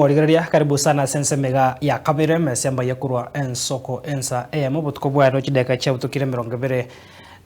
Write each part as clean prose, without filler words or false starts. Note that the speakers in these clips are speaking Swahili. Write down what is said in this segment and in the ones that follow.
Mworigereria, karibu sana sense mega ya kabere mesemba yakurwa ensoko ensa eyemo botuko bwaro chideka chia butukire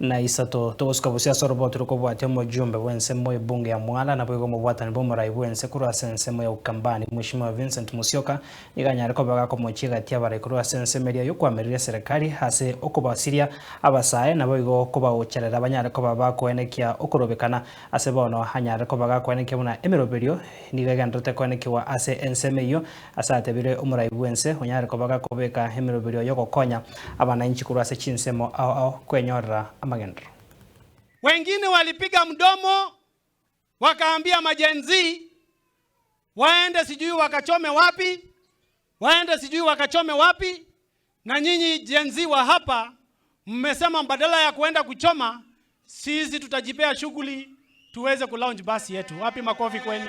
23 togosuka busia ase oroboto rokobwatia omojumbe bw'ensemo ebunge ya Mwala nabo igo omobwatani bwa omorai bw'ense korwa ase ensemo ya Ukambani, Mheshimiwa Vincent Musyoka, nigo anyare koba gakomochia egati abarai korwa ase ensemo eria yokoamereria eserekari ase okobasiria abasae nabo igo kobaocherera banyare koba bakoenekia okorobekana ase bono anyare koba gakoenekia buna emeroberio nigo egenderete koenekiwa ase ensemo eyio ase atebire omorai bw'ense onyare koba gakobeka emeroberio yogokonya abananchi korwa ase chinsemo ao ao kwenyorera amagenderero. Wengine walipiga mdomo wakaambia maGen Z waende sijui wakachome wapi, waende sijui wakachome wapi. Na nyinyi Gen Z wa hapa mmesema badala ya kuenda kuchoma, sisi tutajipea shughuli tuweze kulaunch basi yetu. Wapi makofi kwenu?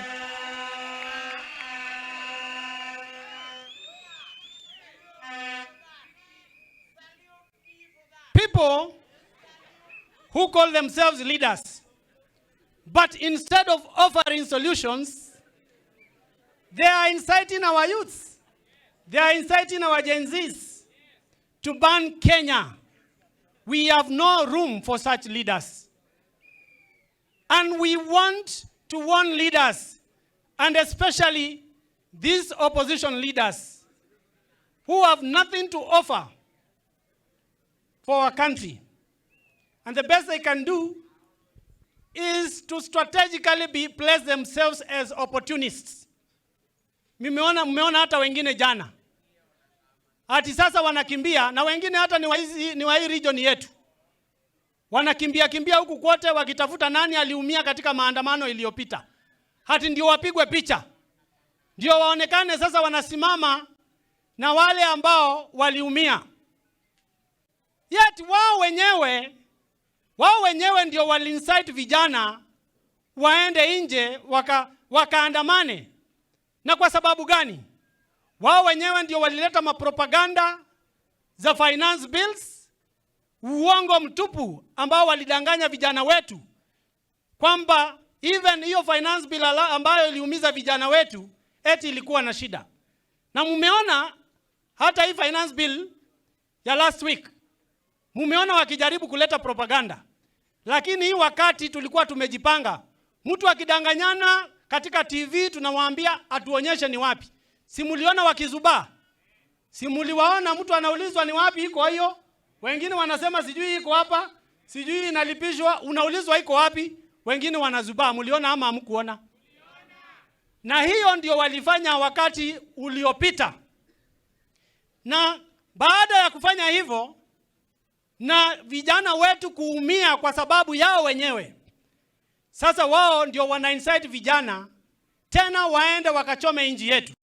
People who call themselves leaders, but instead of offering solutions, they are inciting our youths. They are inciting our Gen Zs to burn Kenya. We have no room for such leaders. And we want to warn leaders, and especially these opposition leaders who have nothing to offer for our country. And the best they can do is to strategically place themselves as opportunists. Mmeona hata wengine jana. Ati sasa wanakimbia na wengine hata ni wa hii region yetu. Wanakimbia kimbia huku kote wakitafuta nani aliumia katika maandamano iliyopita. Hati ndio wapigwe picha. Ndio waonekane sasa wanasimama na wale ambao waliumia. Yet wao wenyewe ndio waliincite vijana waende nje wakaandamane. Na kwa sababu gani? Wao wenyewe ndio walileta mapropaganda za finance bills, uongo mtupu ambao walidanganya vijana wetu kwamba even hiyo finance bill ambayo iliumiza vijana wetu eti ilikuwa na shida. Na mumeona hata hii finance bill ya last week, mumeona wakijaribu kuleta propaganda, lakini hii wakati tulikuwa tumejipanga. Mtu akidanganyana katika TV tunawaambia atuonyeshe ni wapi. Si muliona wakizubaa? Si muliwaona mtu anaulizwa ni wapi iko hiyo? Wengine wanasema sijui iko hapa, sijui inalipishwa, unaulizwa iko wapi? Wengine wanazubaa. Muliona ama hamkuona? Na hiyo ndio walifanya wakati uliopita. Na baada ya kufanya hivyo na vijana wetu kuumia kwa sababu yao wenyewe, sasa wao ndio wana incite vijana tena waende wakachome nchi yetu.